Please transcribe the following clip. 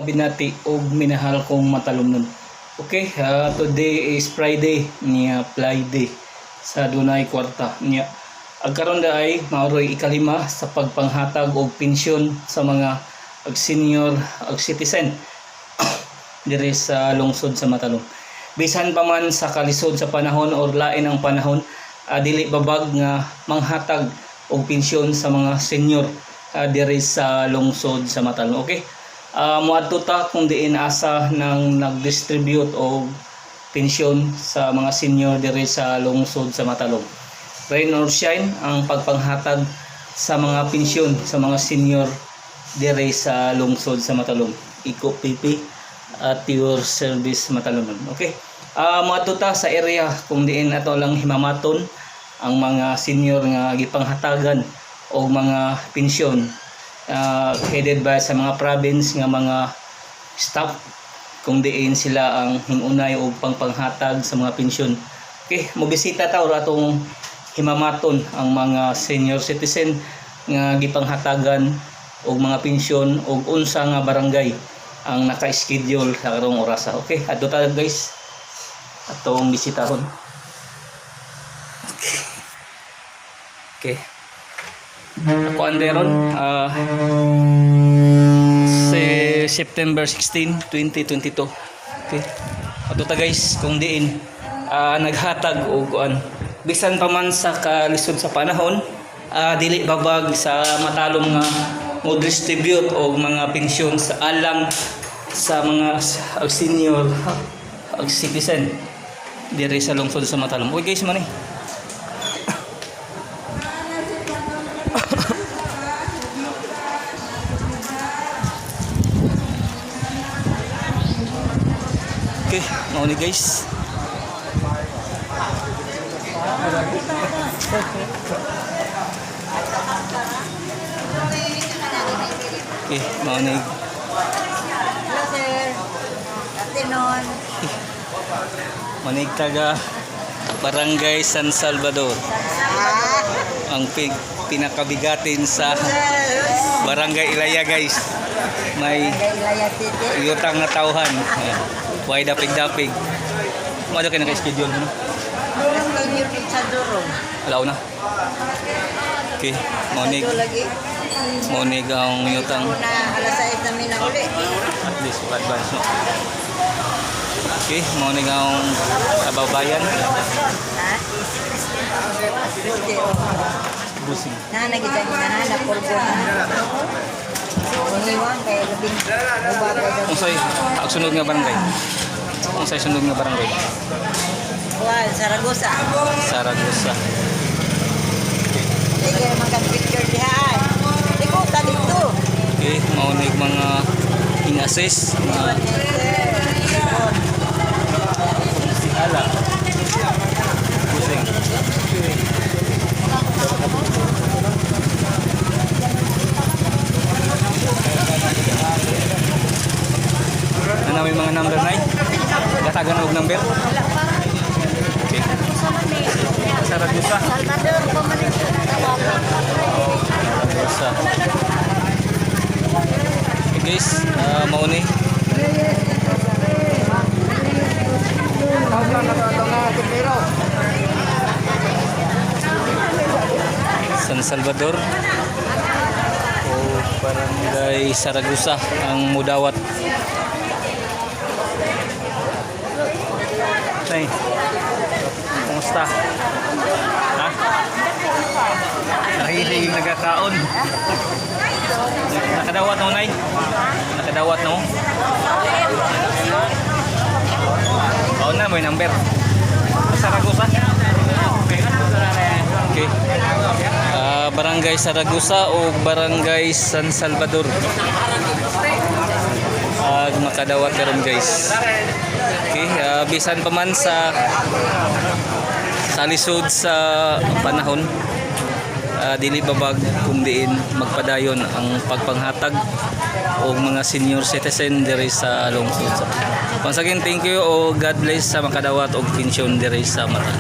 Kabinati og minahal kong matalumnon. Okay, today is Friday niya, Friday sa dunay kwarta niya. Ag karon ay maoroy ikalima sa pagpanghatag og pensyon sa mga ag senior ag citizen diri sa lungsod sa Matalom. Bisan pa man sa kalisod sa panahon or lain ang panahon, dili babag nga manghatag og pensyon sa mga senior diri sa lungsod sa Matalom. Okay? Moadto ta kung diin asa nang nag-distribute og pensyon sa mga senior diri sa lungsod sa Matalom. Rain or shine ang pagpanghatag sa mga pensyon sa mga senior diri sa lungsod sa Matalom. Iko PP at your service, Matalom. Okay? Moadto ta sa area kung diin ato lang himamaton ang mga senior nga gipanghatagan og mga pensyon, headed by sa mga province nga mga staff kung diin sila ang hingunay og pangpanghatag sa mga pensyon. Okay, mobisita ta or atong himamaton ang mga senior citizen nga gipanghatagan og mga pensyon og unsa nga barangay ang naka-schedule sa karong orasa. Okay, adto ta, guys. Atong bisitahon. Okay. Okay. Ako anderon si September 16, 2022. Okay. Adto ta, guys, kung diin naghatag og kuan. Bisan pa man sa kalisod sa panahon, dili babag sa Matalom nga mo distribute og mga pensyon sa alang sa mga senior ag citizen diri sa lungsod sa Matalom. Okay guys, man eh. Okay, mao ni, guys. Okay, mao ni. Hello, sir. Afternoon. Manig taga Barangay San Salvador. Ang pinakabigatin sa Barangay Ilaya, guys. May Barangay Ilaya City. yutang na tawhan. Ayan. Why dapig-dapig. Mo kayo naka-schedule mo, no? Schedule kit sa Durong. Alaw na. Okay, monig Sa lagi. monig ang yutang. Una, alas 6 namin na uli. At least advance, no. Okay, monig ang kababayan. Ha? Christy, oh. Busing. Nanagi dyan, nahanap, purbo na. Uniwan, kay labing buba ko daw. Unsay ang sunod nga barangay? Unsay sunod nga barangay? Kuwan, Saragosa. Saragosa. Sige, naman kang picture dihaan. Di ko, ta dito. Okay, mao ni mga in-assist mga si Ala. Busing. Ano may mga number na? Gatagan og number? Okay. Saragosa. Salvador, pamalit. Saragosa. Okay guys, mao ni. San Salvador o Barangay Saragosa ang mudawat. Nay, kumusta? Ha? Nahihilig nagakaon. Nakadawat no, Nay? Nakadawat no? Oo na, may number. Saragosa? Okay. Barangay Saragosa o Barangay San Salvador. Ag makadawat karon, guys. Okay, bisan pa man sa lisod sa panahon, dili babag kung diin magpadayon ang pagpanghatag og mga senior citizen diri sa lungsod. Once again, thank you o God bless sa makadawat og pensyon diri sa Mata.